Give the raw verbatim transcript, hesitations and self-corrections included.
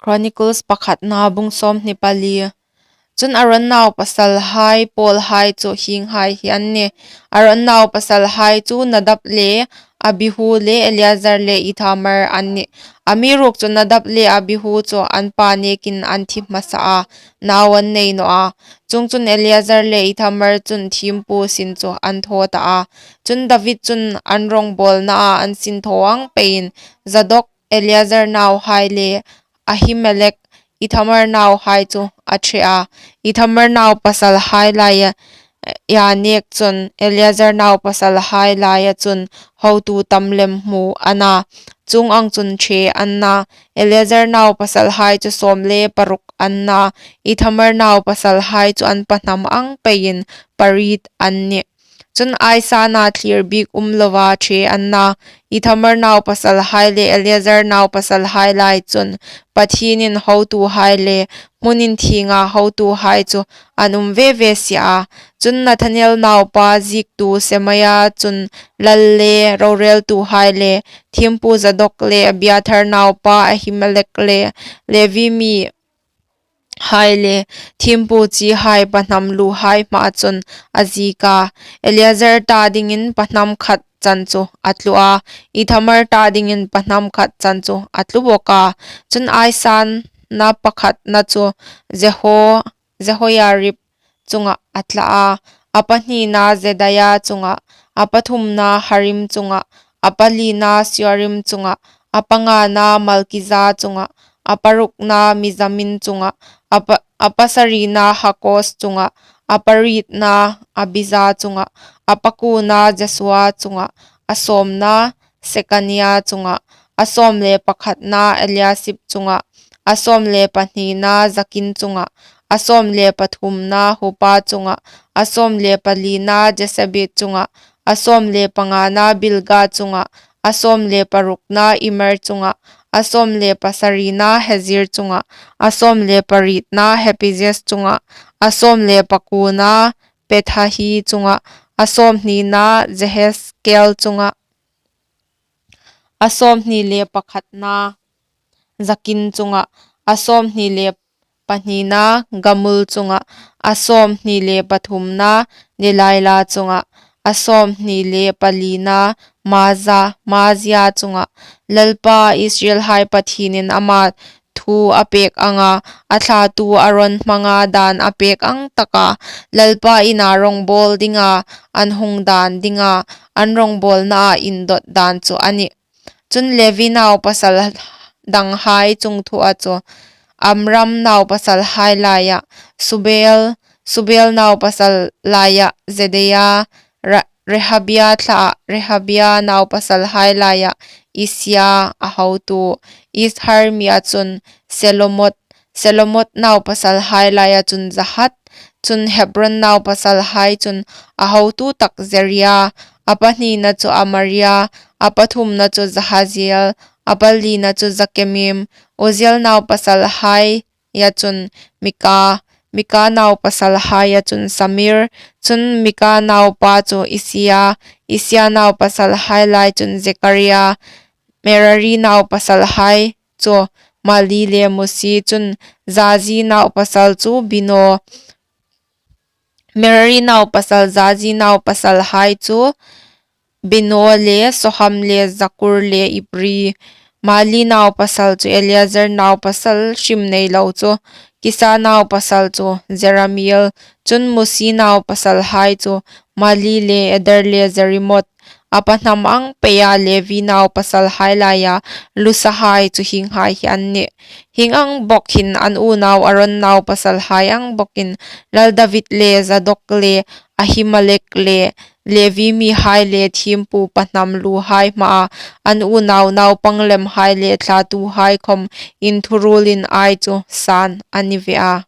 Chronicles pakhatna bung sawmhni pali. Chun Aron naupasalhai pawlhai chu hienghai hi an nih. Aron naupasalhai chu Nadab le Abihu le Eleazar le Ithamar an nih. Amiruokchu Nadab le Abihu chu an pa nêkin an thi hmasa a, nau an nei naw a. Chuongchun Eleazar le Ithamar chun thiempu sin chu an thaw ta a. Chun David chun an rawngbâwlnaa an sinthaw ang peiin Zadok, Eleazar nauhai le Ahimelek, Ithamar nauhai chu a ṭhe a. Ithamar naupasalhai laia nêk chun Eleazar naupasalhai laia chun hotu tam lem hmu a na, chuong ang chun ṭhe an na. Eleazar naupasalhai chu sawm le paruk an na. Ithamar naupasalhai chu an pahnam ang peiin pariet an nih. Chun aisana thlir bik um loa ṭhe an na. Ithamar naupasalhai le Eleazar naupasalhai lai chun Pathienin hotuhai le hmun inthienga hotuhai chu an um ve ve si a. Chun Nethanel naupa ziektu Semaia chun lal le rorêltuhai le thiempu Zadok le Abiathar naupa Ahimelek le Levi mi hai le thiempu chihai pahnam luhai hmaa chun a ziek a. Eleazar ta dingin pahnam khat chan chu a tlu a, Ithamar ta dingin pahnam khat chan chu a tlu bawk a. Chun aisana pakhatna chu Jeho-, Jehoiarib chunga a tla a, a pahnina Jedaia chunga, a pathumna Harim chunga, a palina Seorim chunga, a pangana Malkija chunga, a parukna Mijamin chunga, a pa-, a pasarina Hakkoz chunga, a parietna Abija chunga, a pakuona Jesua chunga, a sawmna Sekania chunga, a sawm le pakhatna Eliasib chunga, a sawm le pahnina Jakin chunga, a sawm le pathumna Hupa chunga, a sawm le palina Jesebet chunga, a sawm le pangana Bilga chunga, a sawm le parukna Immer chunga, a sawm le pasarina Hezir chunga, a sawm le parietna Hepizes chunga, a sawm le pakuona Pethahi chunga, a sawmhnina Jehezkel chunga, a sawmhni le pakhatna Jakin chunga, a sawmhni le pahnina Gamul chunga, a sawmhni le pathumna Delaia chunga, a sawmhni le palina Maza, Mazia chunga. Lalpa Israelhai Pathienin ama thu a pêk anga, a thlatu Aron hmanga dân a pêk ang taka, Lalpa ina rawngbâwl dinga an hung dân dinga, an rawngbâwlnaa indawt dân chu a nih. Chun Levi naupasal danghai chungthua chu Amram naupasalhai laia Subael, Subael naupasal laia Jedaia, Ra-, Rehabia thlaa Rehabia naupasalhai laia Isia a hotu, Izhar mia chun Selomot, Selomot naupasalhai laia chun Jahat, chun Hebron naupasalhai chun a hotu tak Jeria, a pahnina chu Amaria, a pathumna chu Jahaziel, a palina chu Jakemim, Uziel naupasalhaia chun Mika, Mika naupasalhaia chun Samir, chun Mika naupa chu Isia, Isia naupasalhai lai chun Zekaria, Merari naupasalhai chu Mahli le Musi, chun Jazi naupasal chu Beno, Merari naupasal Jazi naupasalhai chu Beno le Soham le Zakur le Ibri. Mahli naupasal chu Eleazar naupasal hrim nei lo chu Kisa naupasal chu Jerahmeel, chun Musi naupasalhai chu Mahli le Eder le Jerimot. A pahnam ang peia Levi naupasalhai laia lusahai chu hienghai hi an nih. Hieng ang bawk hin an unau Aron naupasalhai ang bawkin Lal David le Zadok le Ahimelek le Levi mihai le thiempu pahnam luhai hmaa an unau naupang lemhai le thlatuhai khawm inthuruolin ai chu san a ni ve a.